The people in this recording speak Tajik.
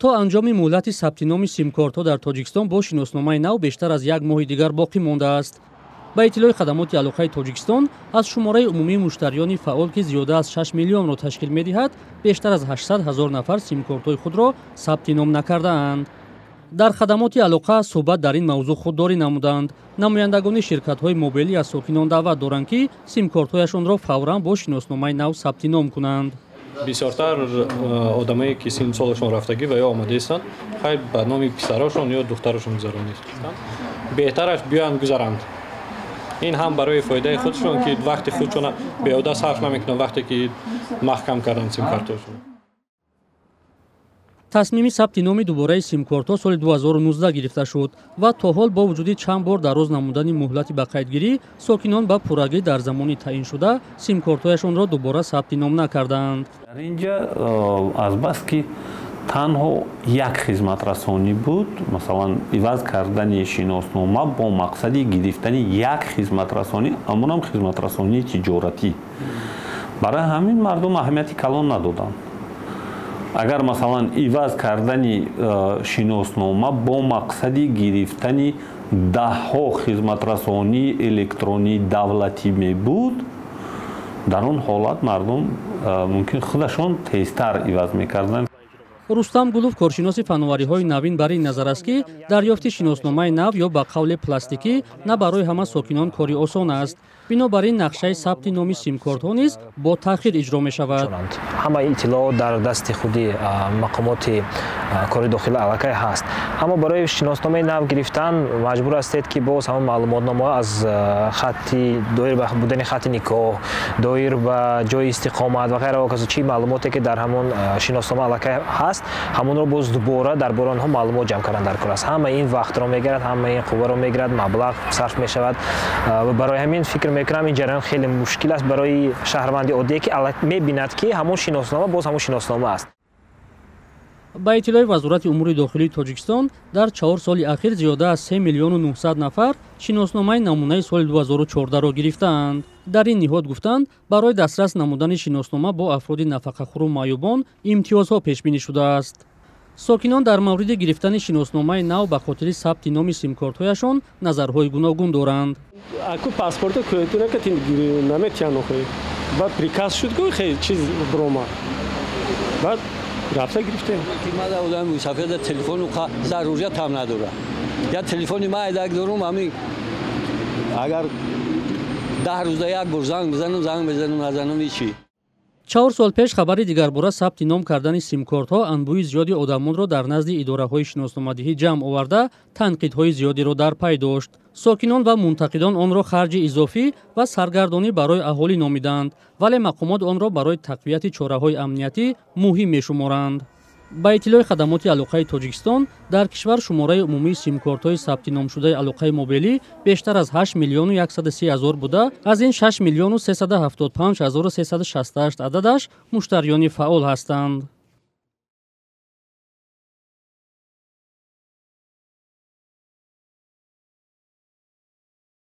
То анҷоми муҳлати сабти номи симкортҳо дар Тоҷикистон бо шиносномаи нав бештар аз як моҳи дигар боқӣ мондааст. Ба иттилои хадамоти алоқаи Тоҷикистон, аз шумораи умумии муштариёни фаъол, ки зиёда аз 6 миллионро ташкил медиҳад, бештар аз 800 ҳазор нафар симкортҳои худро сабти ном накардаанд. Дар хадамоти алоқа суҳбат дар ин мавзӯъ худдорӣ намуданд. Намояндагони ширкатҳои мобилӣ аз сокинон даъват доранд, ки симкортҳояшонро фавран бо шиносномаи нав сабти ном кунанд. Бисёртар одамое, ки синну солашон рафтагӣ ва ё омодаистанд, хайр, ба номи писарошон ё духтарошон гузаронистанд. Беҳтараш биёянд, гузаранд. Ин ҳам барои фоидаи худшон, ки вақти худшона беҳуда сарф намекунанд, вақте ки маҳкам карданд симкартошон. Тасмими сабти номи дубораи симкортҳо соли 2019 гирифта шуд ва то ҳол бо вуҷуди чанд бор дароз намудани муҳлати ба қайдгирӣ, сокинон ба пуррагӣ дар замони таъиншуда симкортҳояшонро дубора сабти ном накардаанд. Дар инҷа азбаски танҳо як хизматрасонӣ буд, масалан, иваз кардани шиноснома бо мақсади гирифтани як хизматрасонӣ, ҳамонам хизматрасонии тиҷоратӣ, барои ҳамин мардум аҳамияти калон надоданд. Агар, масалан, иваз кардани шиноснома бо мақсади гирифтани даҳҳо хизматрасонии электронии давлатӣ мебуд, дар он ҳолат мардум мумкин худашон тезтар иваз мекарданд. Рустам Гулов, коршиноси фановариҳои навин, бар ин назар аст, ки дарёфти шиносномаи нав ё ба қавле пластикӣ на барои ҳама сокинон кори осон аст. Бинобар ин нақшаи сабти номи симкортҳо низ бо таъхир иҷро мешавад. Ҳамаи иттилоот дар дасти худи мақомоти кори дохила аллакай ҳаст, аммо барои шиносномаи нав гирифтан маҷбур ҳастед, ки боз ҳамон маълумотномаҳо аз хатти доир ба будани хатти никоҳ, доир ба ҷои истиқомат ва ғайра, ва чӣ маълумоте, ки дар ҳамон шиноснома аллакай ҳаст, ҳамонро боз дубора дар бораи онҳо маълумот ҷамъ кардан дар кор аст. Ҳама ин вақтро мегирад, ҳама ин қувваро мегирад, маблағ сарф мешавад. Барои ҳамин фикр мекунам, ин ҷараён хеле мушкил аст барои шаҳрванди оддие, ки мебинад, ки ҳамон шиноснома боз ҳамон шиноснома аст. Ба иттилои Вазорати умури дохилии Тоҷикистон, дар 4 соли ахир зиёда аз 3 миллиону 900 нафар шиносномаи намунаи соли 2014-ро гирифтаанд. Дар ин ниҳод гуфтанд, барои дастрас намудани шиноснома бо афроди нафақахӯру маъюбон имтиёзҳо пешбинӣ шудааст. Сокинон дар мавриди гирифтани шиносномаи нав ба хотири сабти номи симкортҳояшон назарҳои гуногун доранд. Аку паспорта кӯҳтунака наметиҳанд охи. Баъд приказ шуд, ки хел чиз биромад, баъд рафта гирифтем. Ман одами мусафир, телефону зарурият ҳам надорам. Я телефони ман айдак дорум, ҳамин агар 10 рӯза як бор занг бизанам, занг мезанам, назанам, ҳичи. 4 сол пеш хабари дигарбора сабти ном кардани симкортҳо анбӯҳи зиёди одамонро дар назди идораҳои шиносномадиҳӣ ҷамъ оварда, танқидҳои зиёдеро дар пай дошт. Сокинон ва мунтақидон онро харҷи изофӣ ва саргардонӣ барои аҳолӣ номиданд, вале мақомот онро барои тақвияти чораҳои амниятӣ муҳим мешуморанд. Ба иттилои хадамоти алоқаи Тоҷикистон, дар кишвар шумораи умумии симкортҳои сабтиномшудаи алоқаи мобилӣ бештар аз 8 миллиону 130 ҳазор буда, аз ин 6 миллиону 375 ҳазору 368 ададаш муштариёни фаъол ҳастанд.